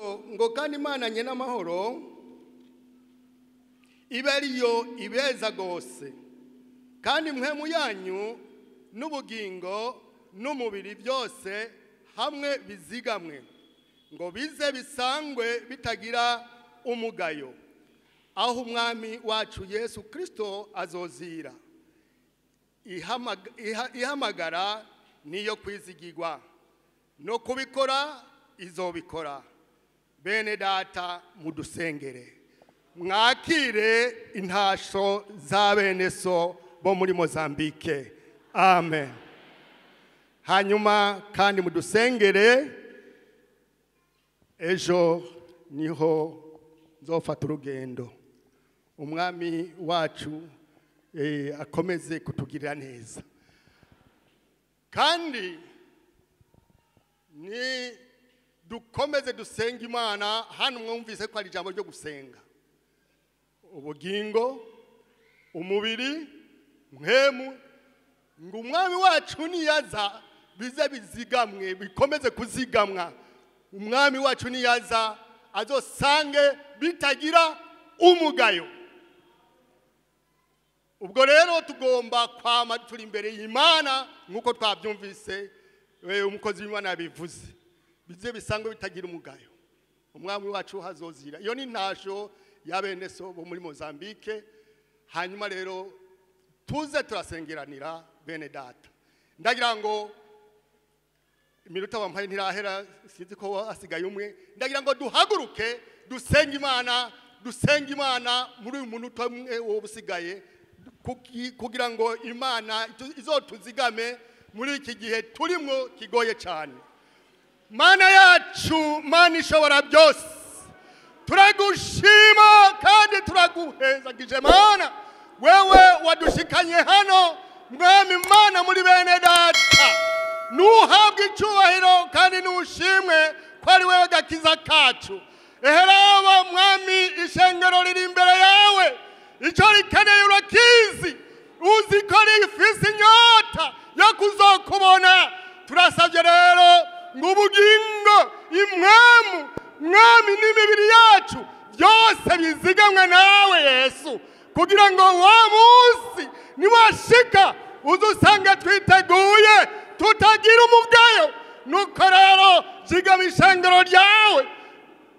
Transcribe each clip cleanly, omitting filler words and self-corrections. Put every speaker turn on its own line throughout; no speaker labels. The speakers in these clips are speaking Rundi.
Ngo kandi Imana nye n'amahoro ibe ariyo ibeza gose, kandi mpwemu yanyu n'ubugingo n'umubiri byose hamwe bizigamwe, ngo bize bisangwe bitagira umugayo aho umwami wacu Yesu Kristo azozira. Ihamagara niyo kwizigirwa, no kubikora izobikora. Bene data, mudusengere, mwakire intasho za bene so bo muri Mozambique. Amen. Hanyuma kandi mudusengere, ejo niho nzofata urugendo. Umwami wacu akomeze kutugirira neza, kandi ni dukomeze dusenga Imana. Hano mwumvise ko ari ijambo ryo gusenga, ubugingo, umubiri, mpwemu, ngo umwami wacu niyaza bize bizigamwe, bikomeze kuzigamwa. Umwami wacu niyaza azosange bitagira umugayo. Ubwo rero tugomba kwama turi imbere y'Imana nk'uko twabyumvise umukozi w'Imana yabivuze, bize bisangwe bitagira umugayo. Umwami wacu hazozira. Iyo ni ntasho ya bene so bo muri Mozambique. Hanyuma rero tuze turasengeranira bene data. Ndagira ngo iminota wampaye ntirahera, sinzi ko hasigaye umwe. Ndagira ngo duhaguruke dusenge Imana, dusenge Imana muri uyu munota umwe wo busigaye, kugira ngo Imana izotuzigame muri iki gihe turimo kigoye cyane. Mana yacu, Mana ishobora byose, turagushima kandi turaguhezagije Mana. Wewe wadushikanye hano Mwami Mana muri bene data, nuhabwe icyubahiro kandi nushimwe ko ari wewe gakiza kacu. Eheraba Mwami, ishengero riri imbere yawe, icyo rikeneye urakizi, uzi ko rifise inyota yo kuzokubona. Turasabye rero ngo ubugingo, impwemu, Mwami, n'imibiri yacu byose bizigamwe nawe Yesu, kugira ngo wa munsi niwashika uzusange twiteguye tutagira umugayo. Nuko rero zigama ishengero ryawe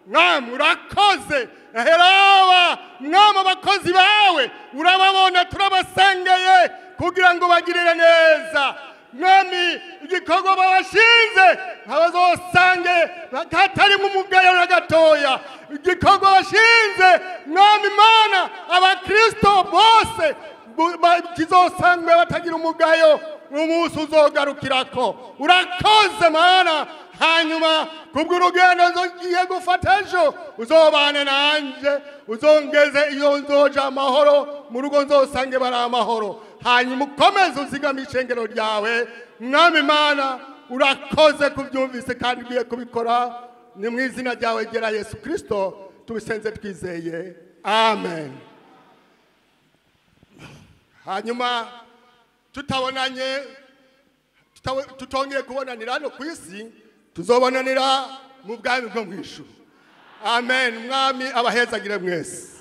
Mwami, urakoze. Eheraba Mwami, abakozi bawe urababona, turabasengeye kugira ngo bagirire neza. Mwami, igikorwa babashinze ntabazosange hatarimo umugayo na gatoya. Igikorwa bashinze Mwami Mana, abakristo bose kizosangwe batagira umugayo umunsi uzogarukirako. Urakoze Mana. Hanyuma kubw'urugendo ngiye gufata ejo, uzobane nanje, uzongeze iyo nzoja amahoro, mu rugo nzosange bari amahoro. Hanyuma ukomeze uzigame ishengero ryawe Mwami Mana. Urakoze kubyumvise kandi ugiye kubikora. Ni mu izina ryawe ryera Yesu Kristo tubisenze twizeye, amen. Hanyuma tutabonanye, tutongeye kubonanira hano ku isi, tuzobonanira mu bwami bwo mu ijuru. Amen. Mwami abahezagire mwese.